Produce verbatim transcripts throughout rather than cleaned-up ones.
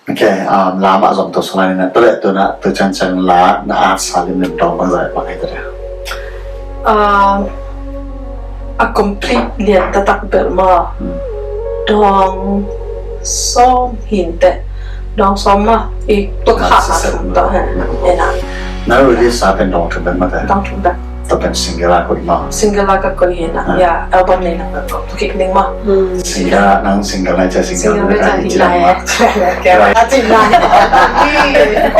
Ok, um, la mah zong to sung lai na, tua leh tu na, tu ciangciang la na at sa limlim dawng bangzah bang hi ta dia? Um, a complete lian taktak bel maw. Hmm. Dawng sawm hi inteh. Dawng sawm maw. I tua ka kha sa thum tawh hen. Ena. Na release sa pen dawng thum bel maw te? Dawng thum bel. Tua pen single a koih maw? Single a ka koih hi na. Ah. Ya, album nei na ka koih kik ning maw. Hmm. Single, nang single na cia single na ka hi cia maw.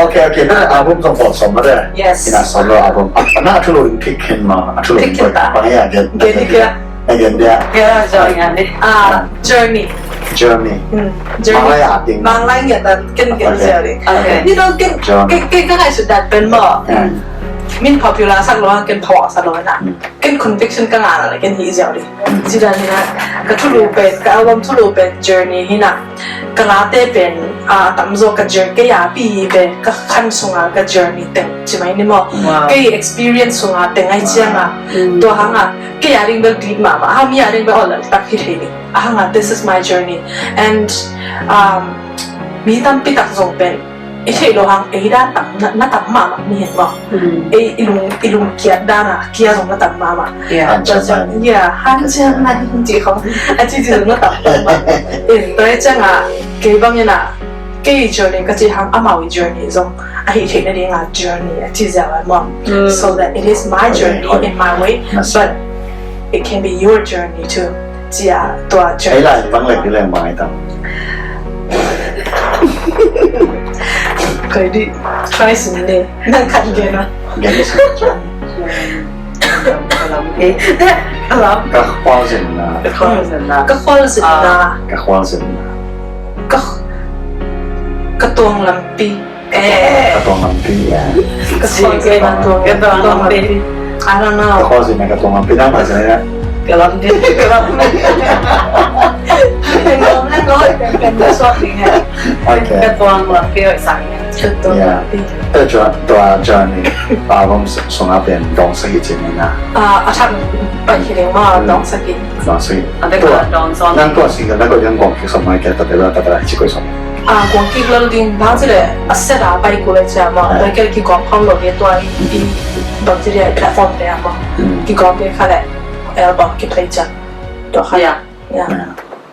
Ok, ok, na album zong bawl sawm maw te? Yes. Ina solo album. Na a thulu in pick khin maw? A thulu in pick khin ta. Bang ya gen. Gen hi kei. Again, dia. Kira join a ni. Ah, journey. Journey. Hmm, journey. Manglai a ding. Manglai ngiat dan ken ken journey. Okay. Ni dong ken, ken, ken ka ngaihsut dan pen maw. Hmm. Min popular sak lo, ken pawh sak lo na. Hmm. Ken conviction ka ngah na ken hi ziau ding. Hmm. Ci dan hi na. Ka thulu pen, ka album thulu pen journey hi na. Ka late pen, ah, tamzaw ka journey, kei a pi pen, ka khan sunga ka journey teng. Ci mai ni maw. Wow. Kei experience sunga teng ai cianga. Hmm. Tua hanga. Kei a ding bel deep mahmah, ha, mi a ding bel aw laltak hi thei ding. A hanga, this is my journey. And, um, mi tampi tak zong pen i theih loh hang, ei dan tam, na, na tam mahmah mi hen maw. Mm. Ei, i lung, i lung kiat dan a kia zong na tam mahmah. Yeah. Hanciam na hi. Yeah, hanciam na hi, ci khong. A ci ci zong na tam mahmah. In, tua cianga, kei bangin a, kei journey ka ci hang, amau i journey zong a hi theih nadinga journey a ci ziau ai maw. Mm. So that it is my journey in my way, but it can be your journey too. Cia tua journey. Ei lai bang lek di leng bang ai tam. Koi di try sin ni. Nang kan gen a. Gen di sin journey. Ka lam. Ka khualzinna. Ka khualzinna. Ka khualzinna. Ah. Ka khualzinna. Ka, ka tuang lampi. Eh. Ka tuang lampi, ya. Ka tuang, ka tuang, ka tuang lampi. I don't know. Ka khualzinna, ka tuang lampi. Nang mah zinna. Ka lampi, ka lampi. Ka tuang lampi, ka tuang lampi, oi, sang. Ka tuang lampi. Eh, tua, tua journey. Album sung a pen dawng sagih ci ni na. Ah, a thak pai hi ding maw, dawng sagih. Dawng sagih. Tua, nang tua single na koih ding guang kik sawm mai kia ta bela ta bela ci koih sawm. Ah, guang kik lel ding bang ci le a set a pai ku le cia maw. Ah. Tua kia kigawm khawm lo ding tua i, i bang ci le platform te a maw. Hmm. Kigawm ding kha le album kiplay cia. Tua kha. Yeah. Yeah. Yeah.